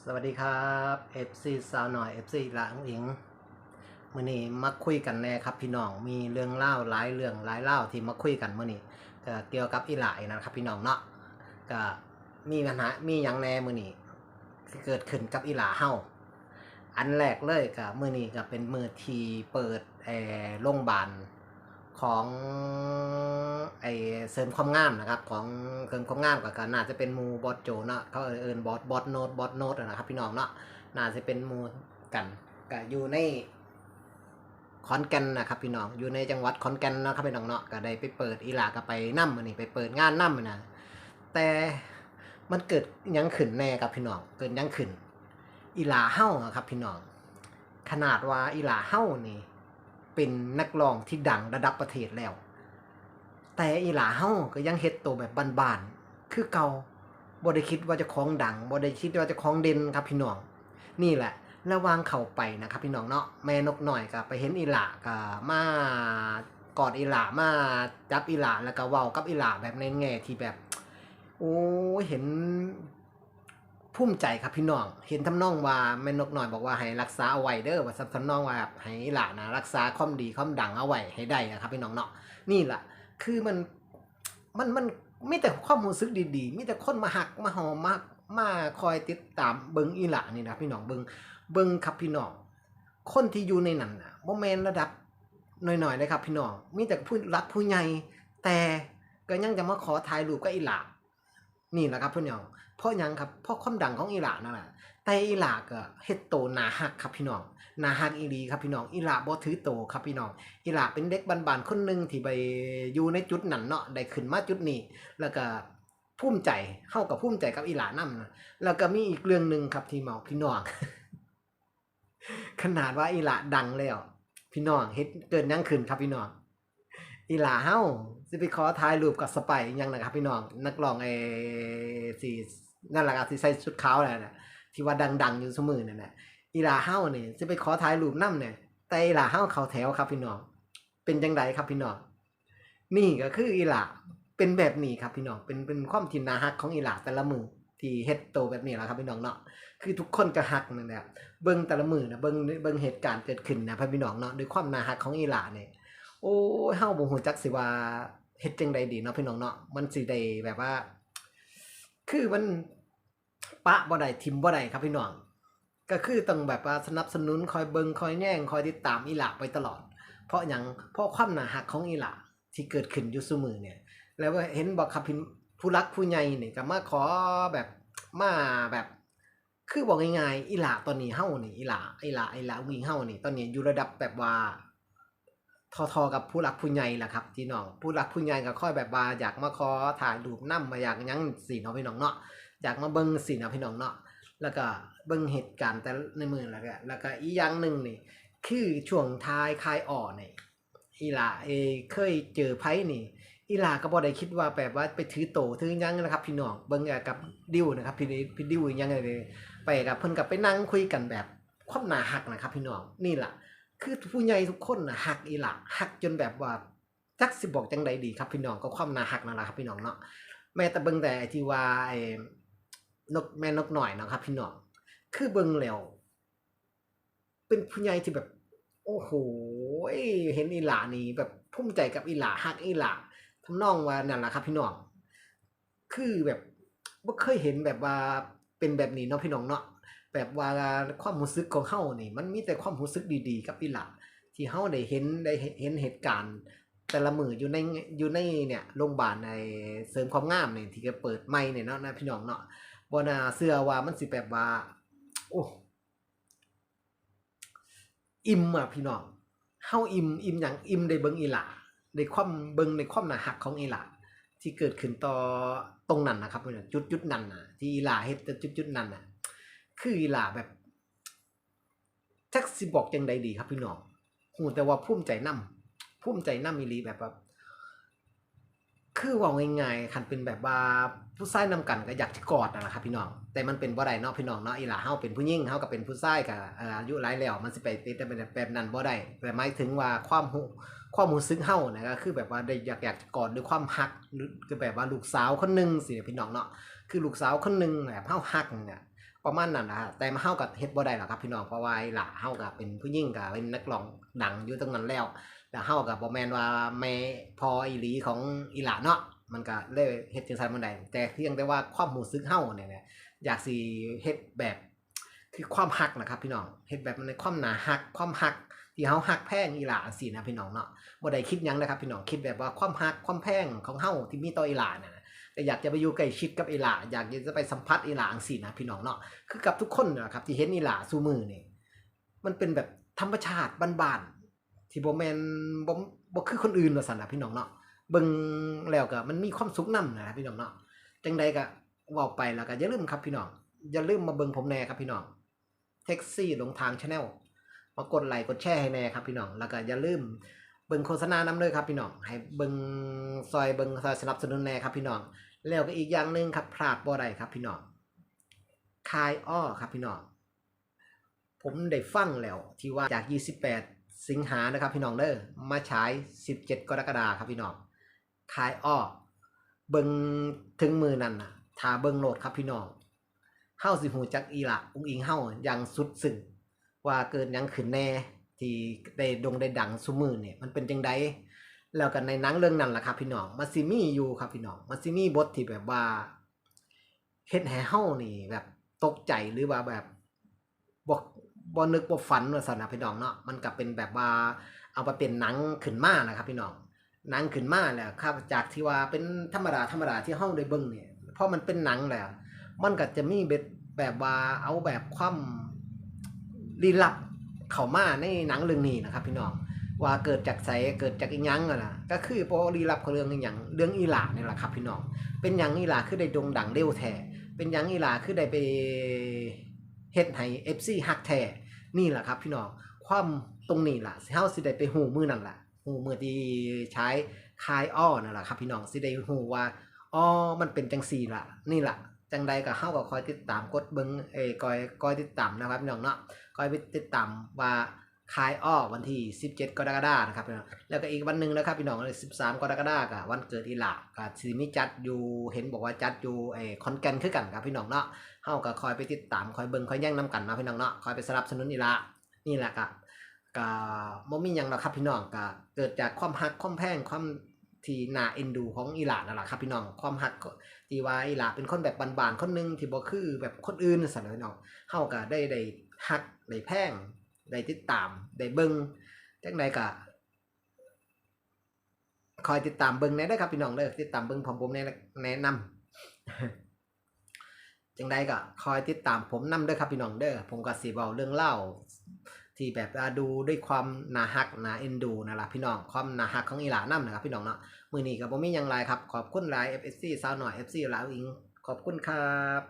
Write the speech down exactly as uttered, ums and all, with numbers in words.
สวัสดีครับ เอฟซี สาวน้อย เอฟซี หลาอุ๋งอิ๋ง มื้อนี้มาคุยกันแหน่ครับพี่น้อง มีเรื่องราวหลายเรื่องหลายราวที่มาคุยกันมื้อนี้ ก็เกี่ยวกับอีหล่าอีกนะครับพี่น้องเนาะ ก็มีปัญหา มีหยังแหน่มื้อนี้ ที่เกิดขึ้นกับอีหล่าเฮา อันแรกเลยก็มื้อนี้ก็เป็นมื้อที่เปิด เอ่อ โรงบาลของ ไอ้เสริมความงามนะครับ ของเสริมความงามก็ ก็น่าจะเป็นหมู่บอสโจเนาะ เขาเอิ้นบอส บอสโนด บอสโนดนะครับพี่น้องเนาะ น่าจะเป็นหมู่กัน ก็อยู่ในขอนแก่นนะครับพี่น้อง อยู่ในจังหวัดขอนแก่นเนาะครับพี่น้องเนาะ ก็ได้ไปเปิด อีหล่าก็ไปนำ มื้อนี้ไปเปิดงานนำนะ แต่มันเกิดหยังขึ้นแหน่ครับพี่น้อง เกิดหยังขึ้น อีหล่าเฮาอะครับพี่น้อง ขนาดว่าอีหล่าเฮานี่เป็นนักร้องที่ดังระดับประเทศแล้ว แต่อีหล่าเฮาก็ยังเฮ็ดโตแบบบ้านๆ คือเก่า บ่ได้คิดว่าเจ้าของดัง บ่ได้คิดว่าเจ้าของเด่นครับพี่น้อง นี่แหละ ระหว่างเข้าไปนะครับพี่น้องเนาะ แม่นกน้อยก็ไปเห็นอีหล่า ก็มากอดอีหล่า มาจับอีหล่า แล้วก็เว้ากับอีหล่าแบบในแง่ที่แบบ โอ้ย เห็นภูมิใจครับพี่น้อง เห็นทำนองว่าแม่นกน้อยบอกว่าให้รักษาเอาไว้เด้อ ว่าทำนองว่าให้อีหล่านะรักษาความดีความดังเอาไว้ให้ได้นะครับพี่น้องเนาะ นี่ล่ะ คือมัน มัน มันมีแต่ความรู้สึกดีๆ มีแต่คนมาฮักมาหอม มา มาคอยติดตามเบิ่งอีหล่านี่นะพี่น้อง เบิ่ง เบิ่งครับพี่น้อง คนที่อยู่ในนั้นน่ะ บ่แม่นระดับน้อยๆ เลยครับพี่น้อง มีแต่ผู้หลักผู้ใหญ่ แต่ก็ยังจะมาขอถ่ายรูปกับอีหล่า นี่แหละครับพี่น้อง เพราะหยังครับ เพราะความดังของอีหล่านั่นแหละ แต่อีหล่าก็เฮ็ดโตน่าฮักครับพี่น้อง น่าฮักอีหลีครับพี่น้อง อีหล่าบ่ถือโตครับพี่น้อง อีหล่าเป็นเด็กบ้านๆ คนหนึ่งที่ไปอยู่ในจุดนั้นเนาะ ได้ขึ้นมาจุดนี้ แล้วก็ภูมิใจ เฮาก็ภูมิใจกับอีหล่านำนะ แล้วก็มีอีกเรื่องหนึ่งครับที่เมาพี่น้อง ขนาดว่าอีหล่าดังแล้ว พี่น้อง เฮ็ด เกิดหยังขึ้นครับพี่น้อง อีหล่าเฮาสิไปขอถ่ายรูปกับสไปร์อีหยังนะครับพี่น้อง นักร้อง ไอ้ สิ นั่นล่ะครับ ที่ใส่ชุดขาวนั่นน่ะ ที่ว่าดังๆ อยู่ซุมื้อนั่นน่ะ อีหล่าเฮานี่สิไปขอถ่ายรูปนำเนี่ย แต่อีหล่าเฮาเข้าแถวครับพี่น้อง เป็นจั่งใดครับพี่น้อง นี่ก็คืออีหล่า เป็นแบบนี้ครับพี่น้อง เป็น เป็นความที่น่าฮักของอีหล่าแต่ละมื้อ ที่เฮ็ดโตแบบนี้ล่ะครับพี่น้องเนาะ คือทุกคนก็ฮักนั่นแหละ เบิ่งแต่ละมื้อนะ เบิ่ง เบิ่งเหตุการณ์เกิดขึ้นนะพี่น้องเนาะ ด้วยความน่าฮักของอีหล่านี่ โอ้ย เฮาบ่ฮู้จักสิว่าเฮ็ดจั่งใดดีเนาะพี่น้องเนาะ มันสิได้แบบว่า คือมันปะบ่ได้ ถิ่มบ่ได้ครับพี่น้อง ก็คือต้องแบบว่าสนับสนุน คอยเบิ่ง คอยแยง คอยติดตามอีหล่าไปตลอด เพราะหยัง เพราะความน่าฮักของอีหล่าที่เกิดขึ้นอยู่ซุมื้อเนี่ย แล้วเห็นบ่ครับพี่ ผู้หลักผู้ใหญ่นี่ก็มาขอแบบ มาแบบ คือบอกง่ายๆ อีหล่าตอนนี้เฮานี่ อีหล่า อีหล่า อีหล่าอุ๋งอิ๋งเฮานี่ ตอนนี้อยู่ระดับแบบว่า ทอๆ กับผู้หลักผู้ใหญ่ล่ะครับพี่น้อง ผู้หลักผู้ใหญ่ก็คอยแบบว่าอยากมาขอถ่ายรูปนำ มาอยากหยังสิเนาะพี่น้องเนาะ อยากมาเบิ่งสิเนาะพี่น้องเนาะ แล้วก็เบิ่งเหตุการณ์แต่ในมื้อ แล้วก็ แล้วก็อีกอย่างหนึ่งนี่ คือช่วงท้ายคายอ่อนี่ อีหล่า เอ เคยเจอไผนี่ อีหล่าก็บ่ได้คิดว่าแบบว่าไปถือโตถือหยังนะครับพี่น้อง เบิ่งกับดิวนะครับ พี่ พี่ดิวอีหยังเลย ไปกับเพิ่นก็ไปนั่งคุยกันแบบความน่าฮักนะครับพี่น้อง นี่ล่ะ คือผู้ใหญ่ทุกคนน่ะฮักอีหล่า ฮักจนแบบว่าจักสิบอกจั่งใดดีครับพี่น้อง ก็ความน่าฮักนั่นล่ะครับพี่น้องเนาะ แม้แต่เบิ่งแต่ไอ้ที่ว่าไอ้นก แม่นกน้อยเนาะครับพี่น้อง คือเบิ่งแล้ว เป็นผู้ใหญ่ที่แบบ โอ้โห เห็นอีหล่านี่แบบภูมิใจกับอีหล่า ฮักอีหล่า ทำนองว่านั่นล่ะครับพี่น้อง คือแบบบ่เคยเห็นแบบว่าเป็นแบบนี้เนาะพี่น้องเนาะ แบบว่าความรู้สึกของเฮานี่ มันมีแต่ความรู้สึกดีๆ กับอีหล่า ที่เฮาได้เห็น ได้เห็นเหตุการณ์แต่ละมื้ออยู่ใน อยู่ในเนี่ย โรงบาล ไอ้เสริมความงามนี่ ที่ก็เปิดใหม่เนี่ยเนาะ นะพี่น้องเนาะ บ่น่าเชื่อว่ามันสิแบบว่า โอ้ อิ่มอะพี่น้อง เฮาอิ่ม อิ่มหยัง อิ่มได้เบิ่งอีหล่า ได้ความ เบิ่งในความน่าฮักของอีหล่า ที่เกิดขึ้นต่อตรงนั้นนะครับ จุดๆ นั้นน่ะ ที่อีหล่าเฮ็ดแต่จุดๆ นั้นน่ะ คืออีหล่าแบบ จักสิบอกจั่งใดดีครับพี่น้อง ฮู้แต่ว่าภูมิใจนำ ภูมิใจนำอีหลีแบบว่า คือเว้าง่ายๆ คันเป็นแบบว่าผู้ชายนำกันก็อยากสิกอดนั่นล่ะครับพี่น้อง แต่มันเป็นบ่ได้เนาะพี่น้องเนาะ อีหล่าเฮาเป็นผู้หญิง เฮาก็เป็นผู้ชาย ก็ เอ่อ อายุหลายแล้ว มันสิไปเป็นแบบ แบบนั้นบ่ได้ แต่หมายถึงว่าความรู้ ความรู้สึกเฮานะ ก็คือแบบว่าได้อยาก อยากจะกอดด้วยความฮัก หรือคือแบบว่าลูกสาวคนหนึ่งสิพี่น้องเนาะ คือลูกสาวคนหนึ่งแบบเฮาฮักนี่น่ะ ประมาณนั้นนะฮะ แต่เฮาก็เฮ็ดบ่ได้หรอกครับพี่น้อง เพราะว่าอีหล่าเฮาก็เป็นผู้หญิง ก็เป็นนักร้องดังอยู่ตรงนั้นแล้ว แล้วเฮาก็บ่แม่นว่าแม่พ่ออีหลีของอีหล่าเนาะ มันก็เลยเฮ็ดจั่งซั้นบ่ได้ แต่เพียงแต่ว่าความรู้สึกเฮาเนี่ยนะ อยากสิเฮ็ดแบบ คือความฮักนะครับพี่น้อง เฮ็ดแบบในความน่าฮัก ความฮักที่เฮาฮักแพงอีหล่าจั่งซี้นะพี่น้องเนาะ บ่ได้คิดหยังนะครับพี่น้อง คิดแบบว่าความฮักความแพงของเฮาที่มีต่ออีหล่านะ แต่อยากจะไปอยู่ใกล้ชิดกับอีหล่า อยากจะไปสัมผัสอีหล่าจั่งซี้นะพี่น้องเนาะ คือกับทุกคนนะครับที่เห็นอีหล่าซุมื้อนี่ มันเป็นแบบธรรมชาติบ้านๆ ที่บ่แม่น บ่ บ่คือคนอื่นว่าซั่นล่ะพี่น้องเนาะ เบิ่งแล้วก็มันมีความสุขนำนะพี่น้องเนาะ จั่งใดก็เว้าไปแล้วก็อย่าลืมครับพี่น้อง อย่าลืมมาเบิ่งผมแหน่ครับพี่น้อง แท็กซี่หลงทาง Channel มากดไลค์กดแชร์ให้แหน่ครับพี่น้อง แล้วก็อย่าลืมเบิ่งโฆษณานำเด้อครับพี่น้อง ให้เบิ่ง ซอยเบิ่ง ซอยสนับสนุนแหน่ครับพี่น้อง แล้วก็อีกอย่างหนึ่งครับ พลาดบ่ได้ครับพี่น้อง คายอ้อครับพี่น้อง ผมได้ฟังแล้วที่ว่าจาก ยี่สิบแปด สิงหานะครับพี่น้องเด้อ มาฉาย สิบเจ็ด กรกฎาครับพี่น้อง คายอ้อ เบิ่งถึงมื้อนั้นน่ะ ถ้าเบิ่งโลดครับพี่น้อง เฮาสิฮู้จักอีหล่าอุ๋งอิ๋งเฮาอย่างสุดซึ้ง ว่าเกิดหยังขึ้นแหน่ ที่ได้โด่งได้ดังซุมื้อนี่ มันเป็นจั่งใด แล้วก็ในหนังเรื่องนั้นล่ะครับพี่น้อง มันสิมีอยู่ครับพี่น้อง มันสิมีบทที่แบบว่า เฮ็ดให้เฮานี่แบบตกใจ หรือว่าแบบ บ่ บ่นึกบ่ฝันว่าซั่นนะพี่น้องเนาะ มันก็เป็นแบบว่าเอาไปเป็นหนังขึ้นมานะครับพี่น้อง หนังขึ้นมาแล้วครับ จากที่ว่าเป็นธรรมดาธรรมดาที่เฮาได้เบิ่งนี่ พอมันเป็นหนังแล้ว มันก็จะมีแบบ แบบว่าเอาแบบความลี้ลับเข้ามาในหนังเรื่องนี้นะครับพี่น้อง ว่าเกิดจากไส เกิดจากอีหยังอะนะ ก็คือบ่ลี้ลับของเรื่องอีหยัง เรื่องอีหล่านี่แหละครับพี่น้อง เป็นหยังอีหล่าคือได้โด่งดังเร็วแท้ เป็นหยังอีหล่าคือได้ไปเฮ็ดให้ เอฟซี ฮักแท้ นี่แหละครับพี่น้อง ความตรงนี้ล่ะ เฮาสิได้ไปฮู้มื้อนั้นล่ะ ฮู้มื้อที่ฉายคายอ้อนั่นล่ะครับพี่น้อง สิได้ฮู้ว่า อ๋อ มันเป็นจั่งซี้ล่ะ นี่ล่ะ จั่งใดก็เฮาก็คอยติดตามกดเบิ่ง เอ้ย คอย คอยติดตามนะครับพี่น้องเนาะ คอยไปติดตามว่าคายอ้อวันที่ สิบเจ็ด กรกฎานะครับพี่น้อง แล้วก็อีกวันหนึ่งนะครับพี่น้อง สิบสาม กรกฎาก็วันเกิดอีหล่า ก็สิมีจัดอยู่ เห็นบอกว่าจัดอยู่ เอ้ย ขอนแก่นคือกันครับพี่น้องเนาะ เฮาก็คอยไปติดตาม คอยเบิ่ง คอยแย่งนำกันเนาะพี่น้องเนาะ คอยไปสนับสนุนอีหล่า นี่แหละก็ ก็บ่มีหยังดอกครับพี่น้อง ก็เกิดจากความฮัก ความแพง ความที่น่าเอ็นดูของอีหล่านั่นล่ะครับพี่น้อง ความฮักที่ว่าอีหล่าเป็นคนแบบบ้านๆ คนหนึ่งที่บ่คือแบบคนอื่นซั่นน่ะพี่น้อง เฮาก็ได้ ได้ฮัก ได้แพง ได้ติดตาม ได้เบิ่ง จั่งใดก็ คอยติดตามเบิ่งแหน่เด้อครับพี่น้องเด้อ ติดตามเบิ่งพร้อมผมแหน่ แนะนำ จั่งใดก็คอยติดตามผมนำเด้อครับพี่น้องเด้อ ผมก็สิเว้าเรื่องราวที่แบบว่าดูด้วยความน่าฮักน่าเอ็นดูนั่นล่ะพี่น้อง ความน่าฮักของอีหล่านำนะครับพี่น้องเนาะ มื้อนี้ก็บ่มีหยังหลายครับ ขอบคุณหลาย เอฟซี สาวน้อย เอฟซี หล่าอุ๋งอิ๋ง ขอบคุณครับ